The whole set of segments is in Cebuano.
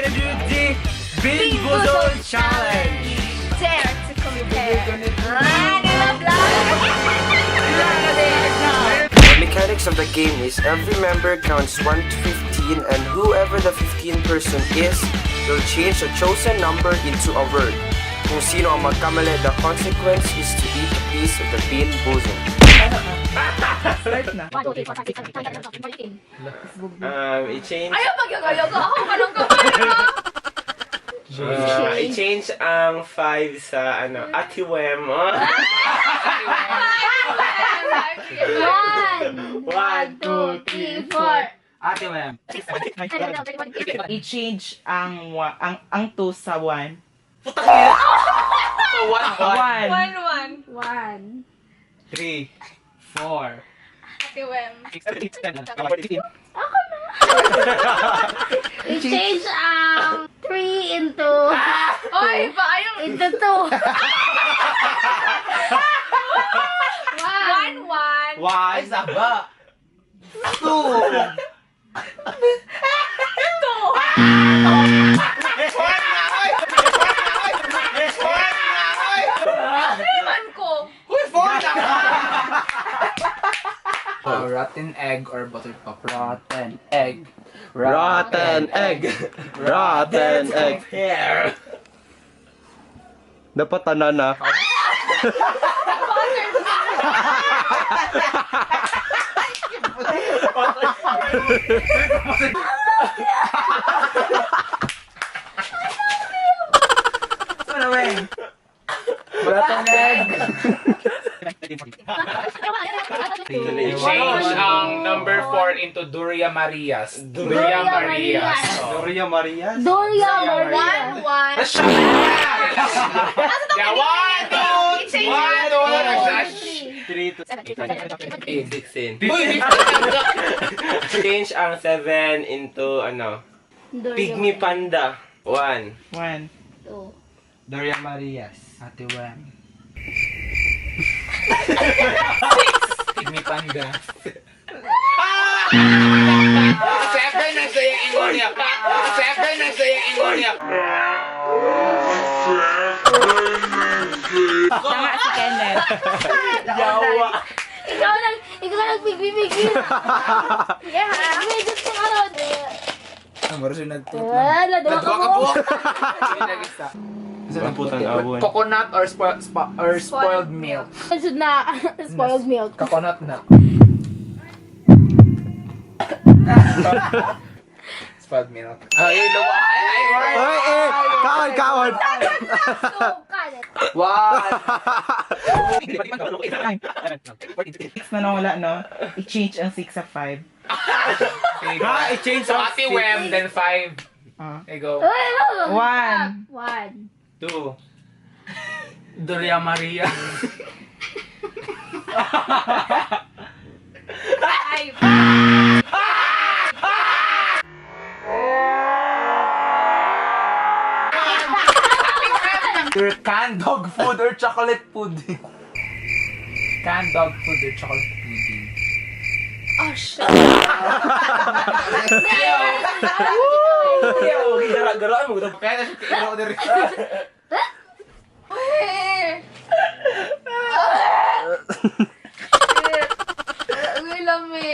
gonna do the Bean Boozled Challenge. Dare to compare. Ah, di ba, vlog? The mechanics of the game is every member counts 1 to 15, and whoever the 15 person is will change a chosen number into a word. Kung sino ang magkamali, the consequence is to eat a piece of the bean boozled. Start na. 1, 2, 3, 4, 5, 6, 7, 8, 9, 10, 11, 12, 13. I-change, Ayaw, pag ayoko. Ako, kanong kamay ko. I-change ang 5 sa ano, Atiwem. 1, 1, 2, 3, 4. Ate Wem. I-change ang ang 2 sa 1. So, 1, 1. 1. 1, 1. 1. 3, 4. Ate Wem. Ako na. I-change ang 3 into Oy, ba, ayaw. into 2. 1, 1. 1. Ay, saba. 2. 3 man ko. Rotten egg or butter pop? Rotten egg. Rotten egg! Rotten egg! Hair. Dapat tanan na. Ano, Weng? Rotten egg. Change ang number 4 into Duria Marias. Duria Marias. Oh. Doria Marias? Doria Maria. 1, 1. Yeah, 1, 2, I-change 1, 2, 3, 2, 8, 16. Uy, Change ang 7 into ano, Pygmy Panda. 1. 1. 2. Doria Marias. Ate Wem. Pygmy Panda. 7 na sa iyang ingon niya. 7 na sa iyang ingon niya. Tama si Kenneth. Yawa. Ikaw lang bigbi-bigbi. Yeah. Medyo sa karon. Ang maro siya nagtut Ah, naduha ka mo. Putang awon. Coconut or spoiled milk. Medyo na spoiled milk. Coconut na. Spoiled milk. Ay, luwa. Ay, ay, Ay, eh! Kaon, kaon! So, kanin. One. 6 na nang wala, no? I-change ang 6 sa 5. Ha, i-change So, ang Ate Wem, then 5. Ah. There you go. 1. 1. 2. Doria Maria. 5. Your canned dog food or chocolate pudding? Canned dog food or chocolate pudding. Oh, shit. Gara-garaan mo. Kaya na siya kailo ko diri. Uy. Uy, lami.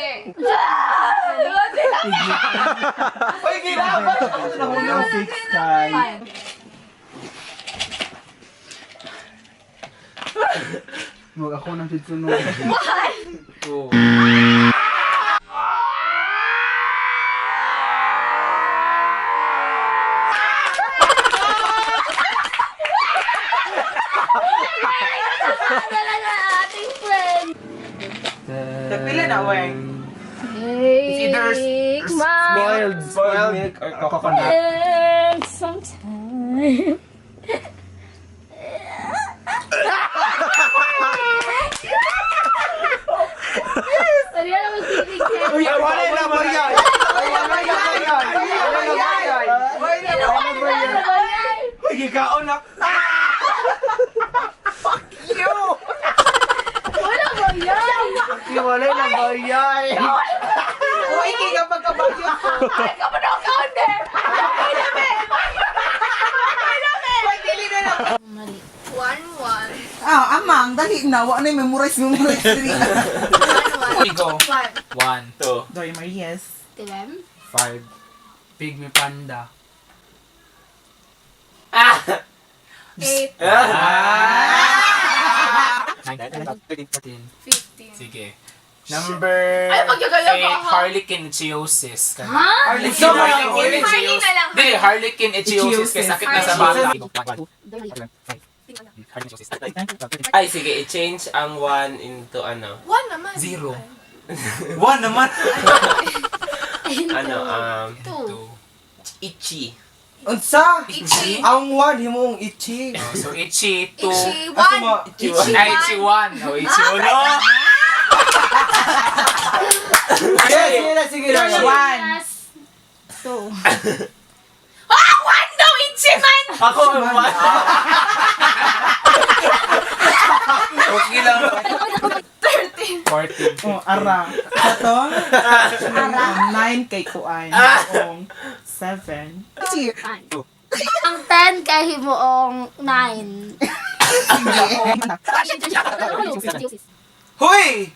Uy, ginawa! Ang 6 kay. Mag ako nang susunod. 2. Talaga ating friend. Pila na, Weng? It's either spoiled. Spoiled milk or coconut. And sometimes. Sorry, alam mo, bibigyan. Uy, wala na ba yan? Wala na ba yan? Wala na ba yan? Wala na ba yan? Uy, gikaon na. Wala ba yan? Wala na ba yan? Uy, kaya pagkabayo ko. Ay, kamu na kaunti. Ay, lami. Mali. 1, 1. Ah, amang, dali na. Wa na yung memorize, memorize diri. 1, 1. Go. 1. 1. 2. Dory Marias. Tiwem. 5. Pygmy panda. Ah! 8. 9, 13, 14. 15. Sige. Number Ay, magyagayag 8, ako. Harlequin ichthyosis. Ha? Harlequin So, Harlequin Harley na lang. Dili, Harlequin ichthyosis kay sakit na sa bata. Ay, sige, i-change ang 1 into ano. 1 naman. 0. 1 naman. Ano, 2. itchy. Unsa? Itchy. Ang 1 himong itchy. So, itchy, 2. Itchy. Asa mo? 1. Itchy. Ay, itchy 1. Oh, itchy 1. No! Sige, sige na, sige na. 1. Plus 2. Ah! 1 daw! Itchy man! Ako ang 1. Okay lang. 13. 14. Oh, ara. Sa to? Ara. 9 kay Kuan. Himuong 7. Ang 10 kay himuong 9. Hoy!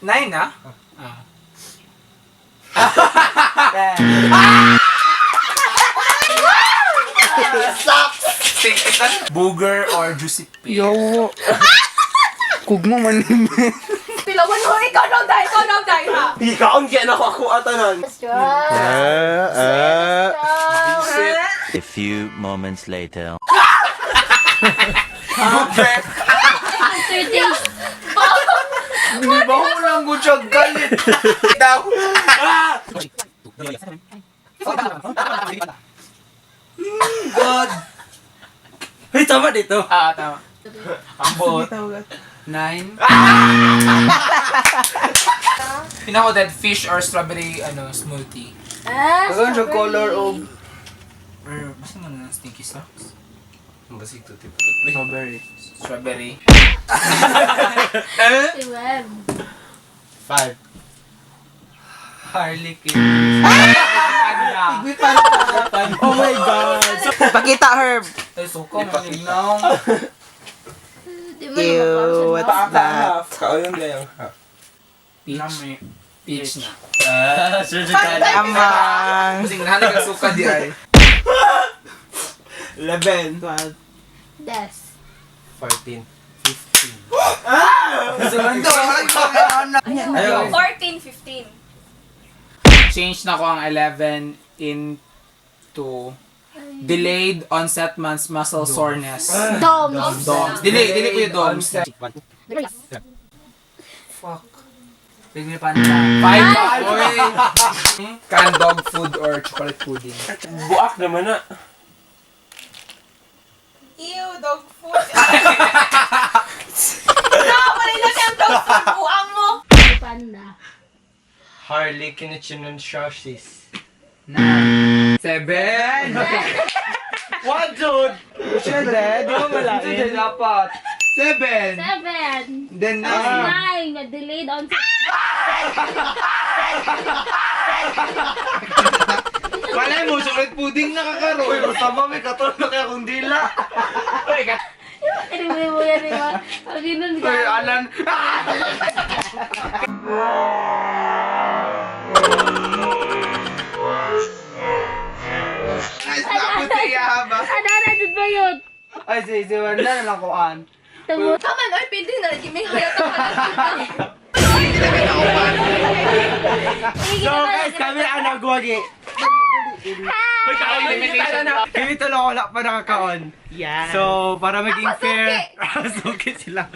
9 na? Ah. Sucks! Booger or juicy pear? Yo. Kugmo man ni Pilawan mo. Ikaw daw dahil. Ikaw daw dahil ha. Ikaon kaya na ako ako atanan. Strong. A few moments later. Booger! 13. Di ba ko lang ko siya galit? Daw! God! Hoy, tama dito. Ah, tama. Ambot. 9. Pinako dead fish or strawberry ano smoothie. Ah, Ano siya color of Or basta man na stinky socks. Basig to tip. Strawberry. Strawberry. Tiwem. 5. Harley Quinn. Oh my God. Pakita, Herb. Ay, suko, manignaw. Di mo naman Ew, what's that? Kaon na yung half. Peach. Peach na. Ah, surgical. Amang. Kasi nahanag ang suka di ay. 11. 12. Des. 14. 15. 14, 15. Change na ko ang 11 into delayed onset months muscle soreness. Doms. Doms. Delay, delay ko yung doms. Fuck. Pygmy panda. 5. Oy. Canned dog food or chocolate pudding. Buak naman na. Ew, dog food. No! Wala na siyang dog food. Buang mo. Panda. Harley Kinichinosis. 9. 7. One, dude! Siyempre, di ba malain? Dapat. 7. 7. Then 9. Na-delayed on Malay mo, chocolate pudding nakakaroon. Uy, masama may katulog na kaya kung dila. Anyway mo yan, di ba? Pag ganun ka. Uy, Alan. Ay, tapos na ihaba. Ano na, dyan ba yun? Ay, sige, sige, wala na lang kuan. Tamo. Come on, oy, pwede na lagi may hayat ang So guys, kami ang nagwagi. Kami tulo wala pa nakakaon. Yeah. So, para maging fair, suki sila.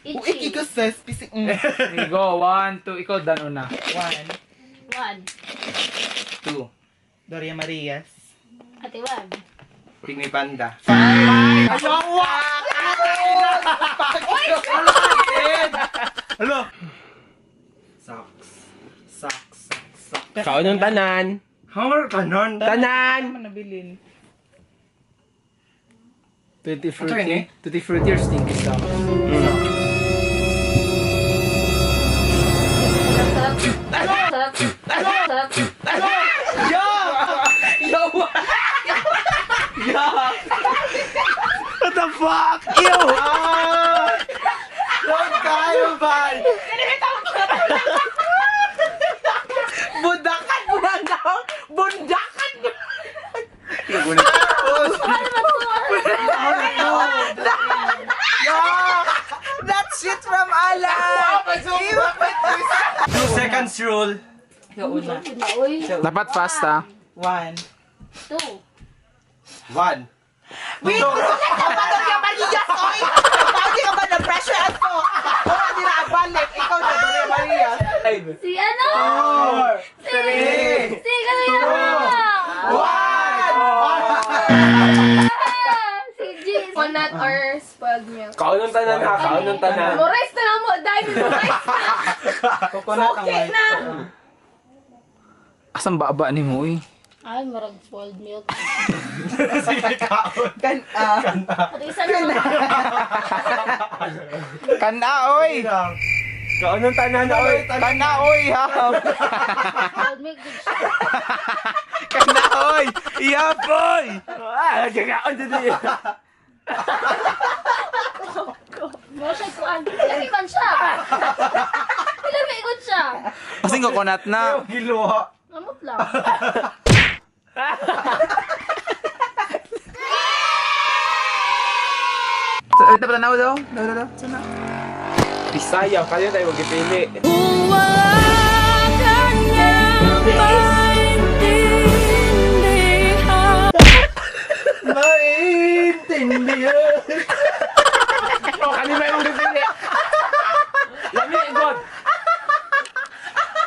Itchy. Ikaw, sis. Pisik. Sige, go. 1, 2, ikaw dan una. 1. 1. 2. Doria Marias. Ate Web. Pygmy Panda. Hello. Socks. Socks. Socks. Socks. Kaon yung tanan. Hammer kanon. Tanan! Ano nabilin? Tutti frutti. Tutti frutti or stinky socks? Sarap. Sarap. Sarap. What the Ah! Don't kayo ba? Bundakan mo na daw! Bundakan mo! That's it from Alan! 2 seconds rule. Ikaw una. Na, uy. Dapat fast ah. One. Two. One. Wait! Gusto ka ba Doña Marias? Oy! Pwede ka ba na pressure ako? Oh, di na balik. Ikaw na, Doña Marias. Si ano? Four. Si... Three. Si ano yun? One! Si G. Coconut or spoiled milk. Kaunong tanan ha, kaunong tanan. Mo rice na lang mo, dahil mo rice na. Coconut ang Okay white. na. Asang baba ni mo eh. Ay, marag spoiled milk. Sige, kaon. Kan, ah. Pati isa na lang. Kana oy! Kaunong tanan, oy. Kana oy ha! Spoiled milk. Good siya. Kana oy! Iya boy! Ah, kakaon din eh. Mo siya kuan. Lami man siya. Lami ikot siya. Kasi coconut na. Giluha. Namot lang. Ito pa tanaw daw. Daw daw daw. Sana. Bisaya, kaya tayo magpili. Maintindihan. Oh, kanina yung gipili. Lami, God.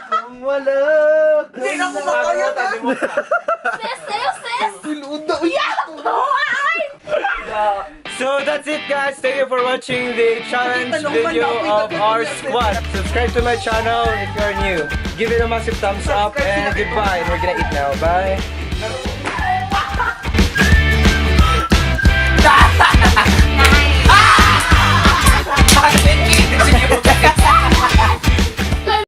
Kung wala ka. Hindi na kumakaya ka. Sis, sayo, sis. So that's it, guys. Thank you for watching the challenge video of our squad. Subscribe to my channel if you are new. Give it a massive thumbs up and goodbye. We're gonna eat now. Bye.